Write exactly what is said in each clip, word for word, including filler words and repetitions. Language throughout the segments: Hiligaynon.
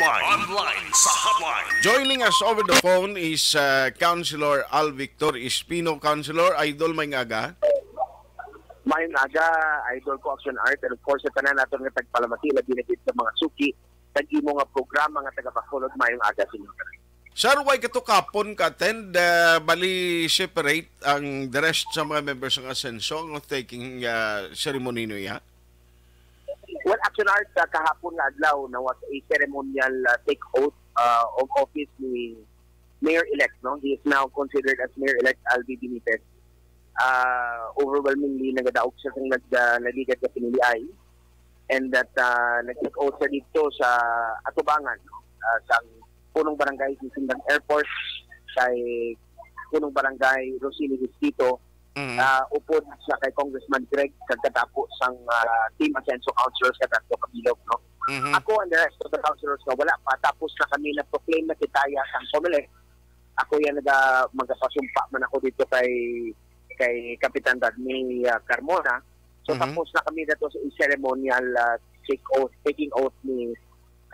Online sa hotline. Joining us over the phone is uh, Councilor Al Victor Espino. Councilor, idol, may nga aga. Mayong aga, idol ko, Action Art, and of course, sa tanan naton nga tagpalamati, labi na gid sa mga suki kag imo nga programa nga taga Bacolod. Mayong aga sa inyo. Sir, why ka to kapon ka attend? Uh, bali separate ang the rest sa mga members ng Asenso ang taking uh, ceremony niya? Well, Action Art, uh, kahapon nga adlaw na was a ceremonial uh, take oath uh, of office ni Mayor-elect, no? He is now considered as Mayor-elect Albi Benitez. Uh, overwhelmingly, nagadaog siya sang nag, uh, nagligad sa piniliay. And that uh, nag-take oath siya dito sa atubangan, no? Uh, sa punong barangay sa Sindang Airport, kay punong barangay Rosini Histito, Mhm. ah, upod sa kay Congressman Greg kag katapo sang, ah, Team Asenso councilors kag Tatlo Kabilog, no? Mhm. Ako and the rest of the councilors nga wala pa, tapos na kami na-proclaim na kita ya sang Comelec. Ako yan naga-, magapasumpa man ako dito kay, kay Kapitan Rodney, ah, Carmona. So, Mhm. tapos na kami na to sa ceremonial, ah, take oath, taking oath ni,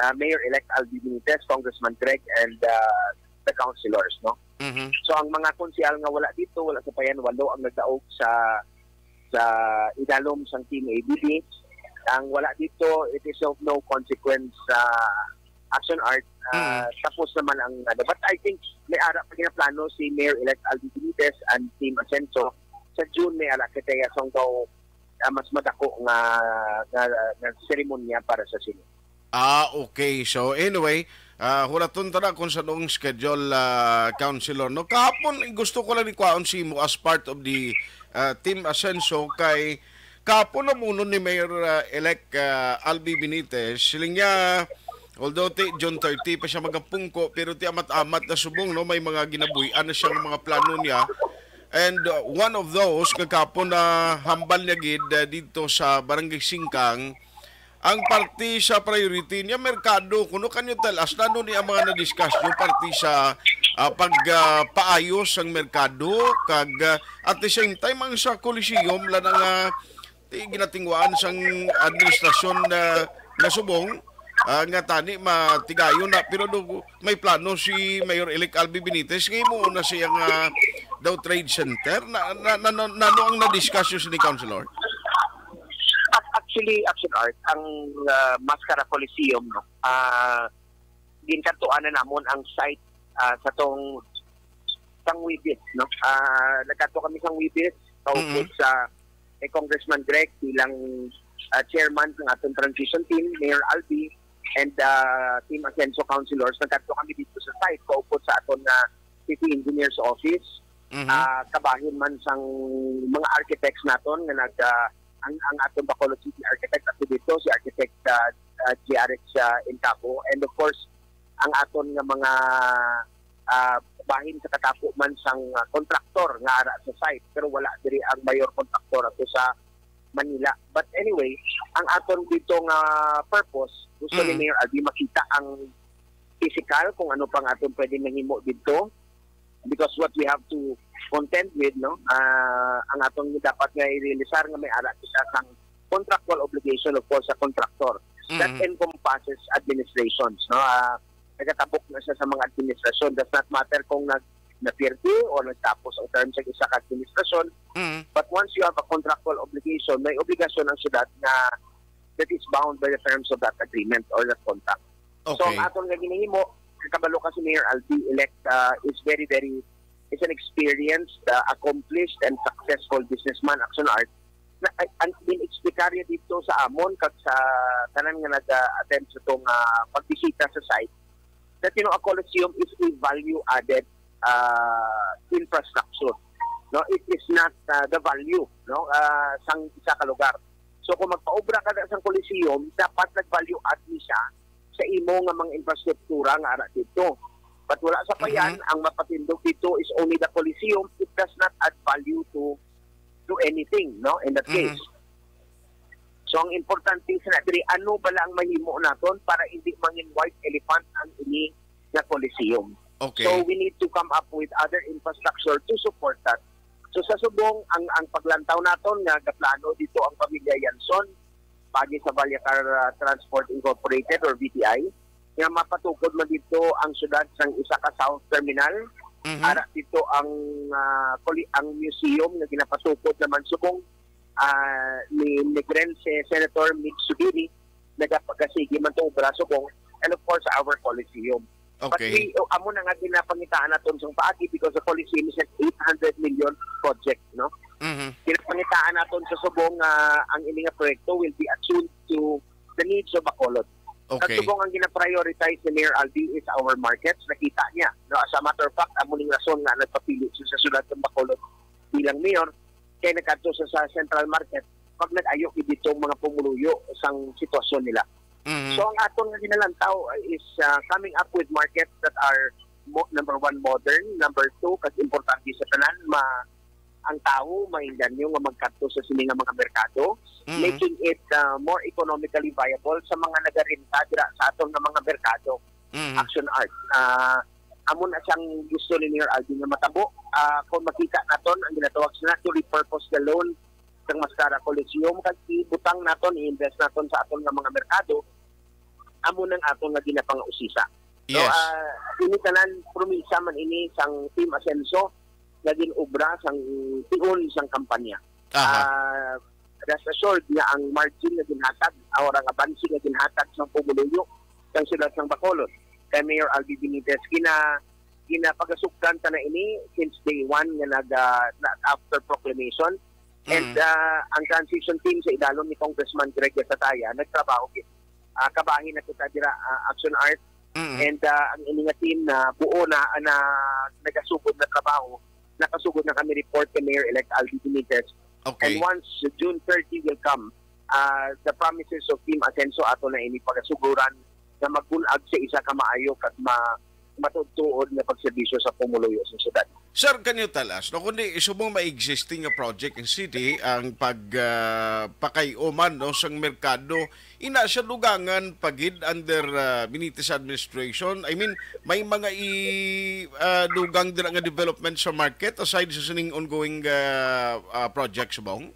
ah, Mayor-elect Albi Benitez, Congressman Greg, and, ah, the councilors, no? Mhm. So, ang mga konsehal nga wala dito, wala sa payan, walo ang nagdaog sa, sa idalom sang Team A B B. Ang wala dito, it is of no consequence sa Action Art. Ah, Mhm. tapos naman ang, ano, but I think may ara pa ginaplano si Mayor-elect Alvin Benitez and Team Asenso. Sa June, may ara kita ya sang daw, ah, mas madako nga, nga, nga seremonya para sa sini. Ah, okay. So, anyway, ah, hulaton ta na kung sa noong schedule, ah, Councilor, no? Kahapon, gusto ko lang ikwaon si mo as part of the, ah, Team Asenso kay kahapon namuno ni Mayor, ah, elect, ah, Albi Benitez. Siling niya, although ti June thirty pa siya magapungko, pero ti amat-amat na subong, no? May mga ginabuhian na siyang mga plano niya. And, uh, one of those, kagapon na hambal niya gid, uh, dito sa Barangay Singkang, ang parte sa priority niya, merkado. Kuno, can you tell us, nano ni ang mga na-discuss yung parte sa, uh, pag, uh, paayos sang merkado, kag, uh, at the same time, ang sa Coliseum, lang nga, ti ginatingwaan sang administrasyon na nasubong, ah, nga tani matigayon na, pero do, may plano si Mayor-elect Albi Benitez nga himuon na siya nga daw trade center. Na, na, na, na, nano ang na-discuss yun ni Councilor? Ac-, actually, Action Art, ang, ah, Mascara Coliseum, no? Ah, ginkantuan na namon ang site, ah, sa tong, sang Wibis, no? Ah, nagkanto kami sang Wibis, kaupod Mm. sa kay Congressman Greg bilang, ah, chairman sang atong transition team, Mayor Albi, and, ah, Team Asenso councilors. Nagkanto kami dito sa site, kaupod sa aton nga city engineer's office. Mhm. Ah, kabahin man sang mga architects naton nga nag, ah, ang, ang aton Bacolod City architect ato dito, si Architect, ah, ah, G R X, ah, Incabo. And of course, ang aton nga mga, ah, bahin sa katapo man sang, ah, kontraktor nga ara sa site, pero wala diri ang mayor kontraktor ato sa Manila. But anyway, ang aton dito nga purpose, gusto ni Mm. Mayor Albi makita ang physical kung ano pang aton pwede mahimo dito. Because what we have to contend with, no, ah, ang aton dapat nga i-realisar nga may ara kita sang contractual obligation, of course, sa contractor. That Mm. encompasses administrations, no? Ah, nagatabok na siya sa mga administrasyon. Does not matter kung nag-, napirti o nagtapos ang terms sa isa ka administrasyon. Mm. But once you have a contractual obligation, may obligasyon ang syudad na that is bound by the terms of that agreement or that contract. So, ang Okay. aton nga ginahimo, kabalo ka si Mayor Albi, elect, uh, is very, very, is an experienced, uh, accomplished, and successful businessman, Action Art. Na, ay, ang in-explicar niya dito sa amon, kag sa tanan nga nag-attend sa tong, uh, pagbisita sa site, that, you know, a coliseum is a value-added, uh, infrastructure. No, it is not, uh, the value, no, uh, sang isa ka lugar. So, kung magpaobra ka na sang coliseum, dapat nag-value add ni siya sa imo nga mga infrastruktura nga ara dito. But wala sa payan, Mhm. ang mapatindog dito is only the coliseum. It does not add value to, to anything, no, in that Mhm. case. So, ang importante sa na diri, ano bala ang mahimo naton para hindi mangin white elephant ang ini nga coliseum? Okay. So, we need to come up with other infrastructure to support that. So, sa subong, ang, ang paglantaw naton nga gaplano dito ang pamilya Yanson, pagi sa Vallecar, uh, Transport Incorporated or V T I, nga mapatukod man dito ang syudad sang isa ka South Terminal. Mhm. Ara dito ang, ah, kuli-, ang museum nga ginapatukod naman subong, ah, ni Negrense Senator Mig Subiri, nagapagasigi man tong obra subong, and of course, our Coliseum. But Okay. we, amo na nga ginapangitaan naton sang paagi because the Coliseum is an eight hundred million project, no? Mhm. Ginapangitaan naton sa subong nga ang ini nga proyekto will be attuned to the needs of Bacolod. Kag Okay. subong ang gina-prioritize ni Mayor Albi is our markets. Nakita niya, no? As a matter of fact, amo ning rason nga nagpapili siya sa siyudad ng Bacolod bilang mayor, kay nagkadto sa, sa central market, pag nag-ayo gid dito ang mga pumuluyo sang sitwasyon nila. Mhm. So, ang aton nga ginalantaw is, ah, coming up with markets that are mo-, number one, modern, number two, kag importante sa tanan, ma-, ang tawo mainganyo nga magkadto sa sini nga mga merkado, Mhm. making it, ah, more economically viable sa mga nagarenta dira sa aton nga mga merkado. Mhm. Action Art. Ah, amo na siyang gusto ni Mayor Alvin nga matabo. Ah, kung makita naton ang ginatawag sila to repurpose the loan sang Mascara Coliseum, kag ibutang naton, i-invest naton sa aton nga mga merkado, amo nang aton nga ginapangausisa. So, Yes. ah, ini tanan, promisa man ini sang Team Asenso nga gin-obra sang tion sang kampanya. Aha. Ah, rest assured nga ang margin nga ginhatag, or ang abansi nga ginhatag sang pumuluyo sang siyudad sang Bacolod kay Mayor Albi Benitez, gina-, ginapagasugdan ta na ini since day one nga nag, ah, na, after proclamation. And, Mm. ah, ang transition team sa idalom ni Congressman Greg Gatataia nagtrabaho gid. Ah, kabahin na kita dira, ah, Action Art. Mm. And, ah, ang ini nga team na buo na, na nagasugod na trabaho, nakasugod na kami report kay Mayor-elect Alvin Benitez. Okay. And once June thirty will come, ah, the promises of Team Asenso ato na ini pagasuguran nga magbun-ag sa isa ka maayo kag ma-, matuod-tuod nga pagserbisyo sa pumuluyo sa syudad. Sir, can you tell us, no, kundi subong may existing nga project in city ang pag, ah, pakay-uman, no, sang merkado, ina siya dugangan pa gid under, ah, Benitez administration? I mean, may mga i-, ah, dugang dira nga development sa market aside sa sining ongoing, ah, ah, project subong?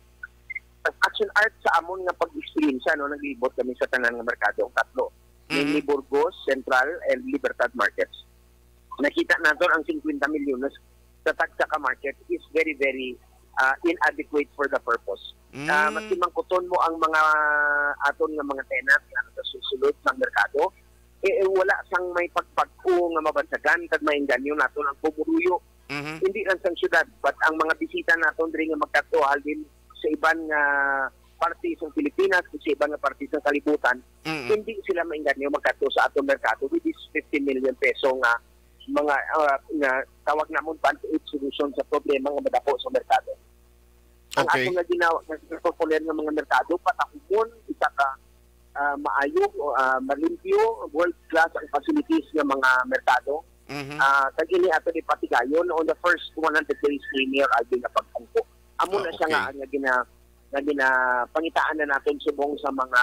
Action Art, sa amon nga pag-eksperyensya, no, naglibot kami sa tanan nga merkado, ang tatlo. Mhm. Namely Burgos, Central, and Libertad markets. Nakita naton ang fifty milyones sa tagsa ka market is very, very, ah, inadequate for the purpose. Ah, Mm. maski mangkuton mo ang mga aton nga mga tenants nga sa susulod sa merkado, eh, eh, wala sang may pagpag-o nga mabansagan kag maengganyo naton ang pumuluyo. Mhm. Hindi lang sang syudad, but ang mga bisita naton diri nga magkadto halin sa iban nga parte sa Pilipinas, sa iban nga parte sa kalibutan, Mm. hindi sila maengganyo magkadto sa aton merkado with this fifty million peso nga mga, ah, nga tawag namon band-aid solution sa problema nga madako sa merkado. Ang Okay. aton nga ginawa, nga ginapopuler nga mga merkado, patahumon, isa ka, ah, maayo, ah, malimpyo, world class ang facilities nga mga merkado. Mhm. Ah, kag ini ato ni patigayon on the first one hundred days ni Mayor Alvin nga pagpungko. Amo Ah, na siya okay. nga, nga gina-, nga ginapangitaan na naton subong sa mga,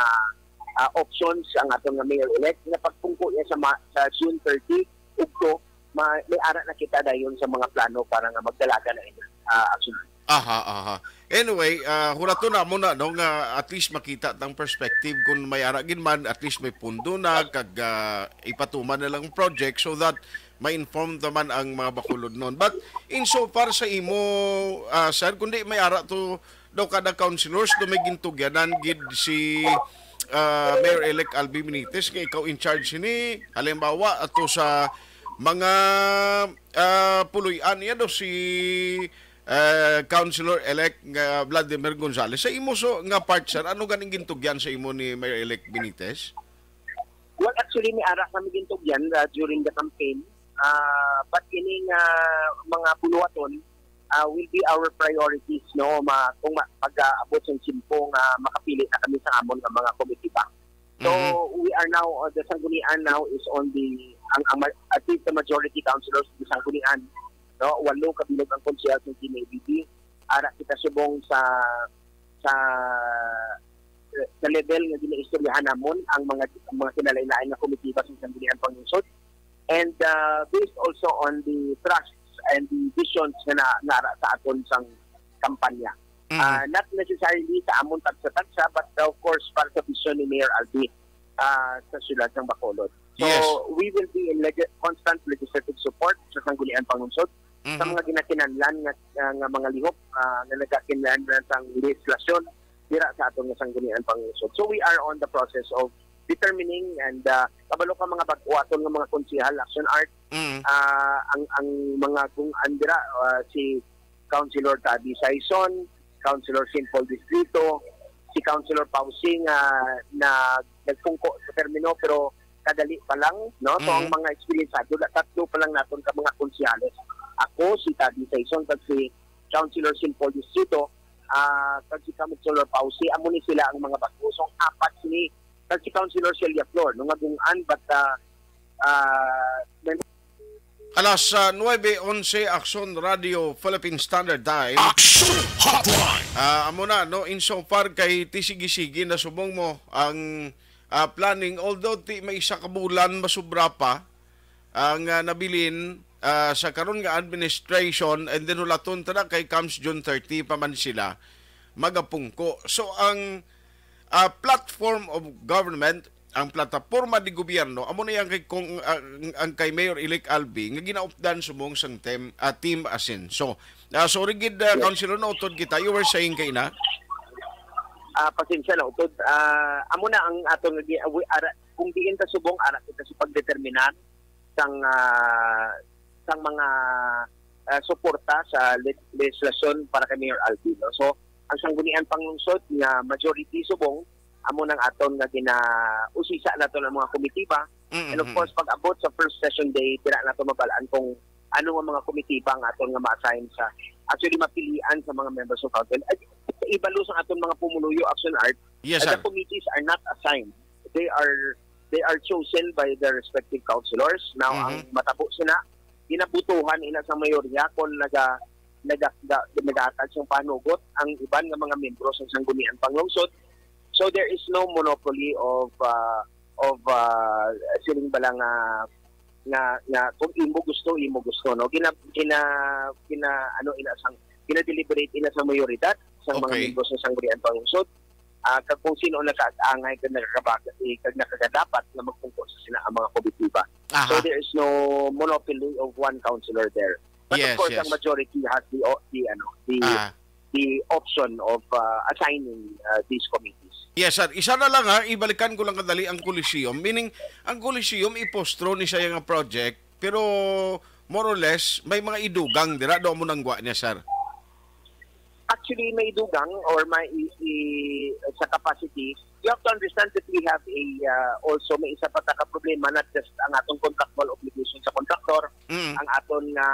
ah, options ang aton nga mayor-elect nga pagpungko niya sa ma-, sa June thirty, ugto, ma-, may ara na kita dayon sa mga plano para nga magdalagan na ini, ah, aksyon. Aha, aha. Anyway, ah, huraton na mo na, no, nga at least makita tang perspective kung may ara gid man, at least may pundo na, kag, ah, ipatuman na lang ang project so that ma-inform naman ang mga Bacolodnon. But in so far sa imo, ah, sir, kundi may ara to daw kada councilors do may gintugyanan gid si, ah, Mayor-elect Albi Benitez nga ikaw in charge sini. Halimbawa, ato sa mga, ah, puloy-an niya do si, ah, Councilor-elect nga Vladimir Gonzales. Sa imo so nga part, sir, ano ganing gintugyan sa imo ni Mayor-elect Benitez? Well, actually, may ara kami gintugyan, ah, during the campaign. Ah, but ini nga mga buluhaton, ah, will be our priorities, no? Ma-, kung ma-, pag-aabot sa tiyempo nga makapili na kami sa amon nga mga komitiba. So, Mhm. we are now, uh, the Sanggunian now is on the, ang, ang ma-, at least the majority councilors of the Sanggunian, no? Walo kabilog ang konsehal sa G M A B B. Ara kita subong sa, sa, sa level nga ginaistoryahan namon ang mga, ang mga kinalain-lain nga komitiba sa Sanggunian Panglungsod. And, uh, based also on the trusts and the visions nga na, nara sa aton sang kampanya. Mhm. Uh, not necessarily sa amon tagsa-tagsa, but of course, para sa vision ni Mayor Albi, uh, sa siyudad ng Bacolod. So, Yes. we will be in leg-, constant legislative support sa Sangguniang Panglungsod sa Mhm. mga ginakinahanglan nga, ah, nga mga lihok, ah, nga nagakinahanglan sang legislasyon dira sa aton nga Sangguniang Panglungsod. So, we are on the process of determining and, ah, kabalo ka mga bag-o aton nga mga konsehal, Action Art, Mm. ah, ang, ang mga gung-an dira, ah, si Councilor Tabi Saison, Councilor Saint Paul Distrito, si Councilor Pausing, ah, na nagpungko sa termino pero kadali pa lang, no? So, ang Mhm. mga eksperyensado, na tatlo pa lang naton ka mga konsehales. Ako, si Tabi Saison, kag si Councilor Saint Paul Distrito, ah, kag si Councilor Pausing, amo ni sila ang mga bag-o. So, apat sini, kag si Councilor Celia Flor, no, nga gung-an, but, ah, ah, Alas, ah, nuebe onse, Aksyon Radio, Philippine Standard Time. Action Hotline. Ah, amo na, no, insofar kay ti sige-sige na subong mo ang, ah, planning, although ti may isa ka bulan masubra pa ang, ah, nabilin, ah, sa karon nga administration, and then hulaton ta na kay comes June thirty pa man sila magapungko. So, ang, ah, platform of government, ang plataporma di gobyerno, amo na yang kay kung, ah, ang, ang kay Mayor-elect Albi nga ginaupdan subong sang tem-, ah, Team Asenso. Ah, sorry gid, ah, Yes. Councilor, nautod kita. You were saying kay na? Ah, pasensya na, utod. Ah, amo na ang aton nga gi-, ah, wi-, ara, kung diin ta subong, ara kita sa pagdeterminar sang, ah, sang mga, ah, suporta sa le-, legislasyon para kay Mayor Albi, no? So, ang Sangguniang Panglungsod nga majority subong, amo nang aton nga ginausisa naton ang mga komitiba. And of Mm-hmm. course, pag abot sa first session day, dira nato mabal-an kung ano nga mga komitiba ang aton nga ma-assign sa, actually, mapilian sa mga members of council. Ay, sa ibalo sa aton mga pumuluyo, Action Art, Yes, uh, the sir. committees are not assigned. They are, they are chosen by their respective councilors. Now, Mhm. ang matabo sina, ginabutuhan ina sa mayorya kung naga-, naga-, ga-, nagahatag sang panugot ang iban nga mga miyembro sa Sangguniang Panglungsod. So, there is no monopoly of, uh, of, uh, siling bala nga, nga, nga kung imo gusto, imo gusto, no? Gina-, gina-, gina-, ano, ina sang, gina-deliberate ina sa mayoridad sa mga Okay. miyembro sa Sangguniang Panglungsod. Ah, kag kung sino nakaangay kag nakakabag-, eh, kag nakakadapat nga magpungko sa sina ang mga komitiba. Aha. So, there is no monopoly of one councilor there. But Yes, of course, yes. ang majority has the o-, the, ano, the, Ah. the option of, uh, assigning, uh, these committees. Yes, sir. Isa na lang, ha, ibalikan ko lang kadali ang Coliseum. Meaning, ang Coliseum, ipostro ni siya nga project, pero more or less, may mga idugang dira, do mo nang gwa niya, sir? Actually, may idugang or may i-, i-, sa capacity, you have to understand that we have a, uh, also may isa pa ta ka problema, not just ang atong contractual obligation sa contractor, Mm. ang aton nga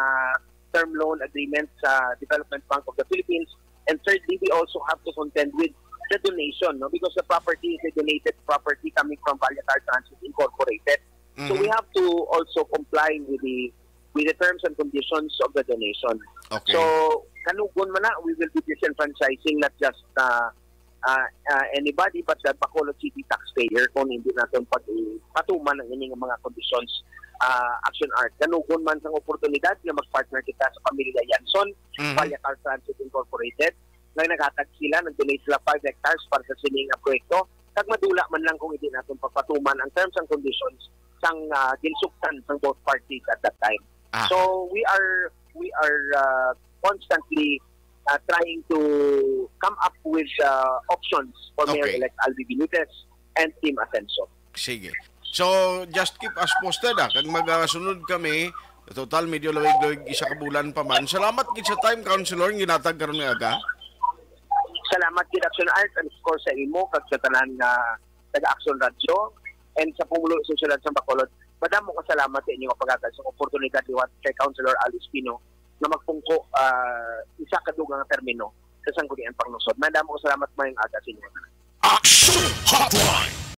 term loan agreement sa Development Bank of the Philippines, and thirdly, we also have to contend with the donation, no, because the property is a donated property coming from Valle Car Transit Incorporated. So Mhm. we have to also comply with the, with the terms and conditions of the donation. Okay. So, kanugon man na, we will be disenfranchising not just, uh, uh, uh, anybody but the Bacolod City taxpayer kung hindi naton pag-, patuman ang ining mga conditions, uh, Action Art. Kanugon man sang oportunidad nga mag-partner kita sa pamilya Yanson, Mhm. Valle Car Transit Incorporated, nga naghatag sila, nag-donate sila five hectares para sa sini nga proyekto. Kag madula man lang kung hindi naton pagpatuman ang terms and conditions sang, ah, ginsugtan sang both parties at that time. Ah. So, we are, we are, ah, constantly, ah, trying to come up with, ah, options for Okay. Mayor-elect Albi Benitez and Team Asenso. Sige. So, just keep us posted, ah, kag magasunod kami. Total, medyo lawig-lawig, isa ka bulan pa man. Salamat gid sa time, Councilor, nga ginhatag karon nga aga. Salamat gid, Action Art, and of course sa imo kag sa tanan nga taga-Action Radio and sa pumulo sa siyudad sa Bacolod. Madamo nga salamat sa inyo nga paghatag sa oportunidad liwat kay Councilor Alice Pino nga magpungko, ah, isa ka dugang nga termino sa Sangguniang Panglungsod. Madamo nga salamat, mayong aga sa inyo. Action Hotline.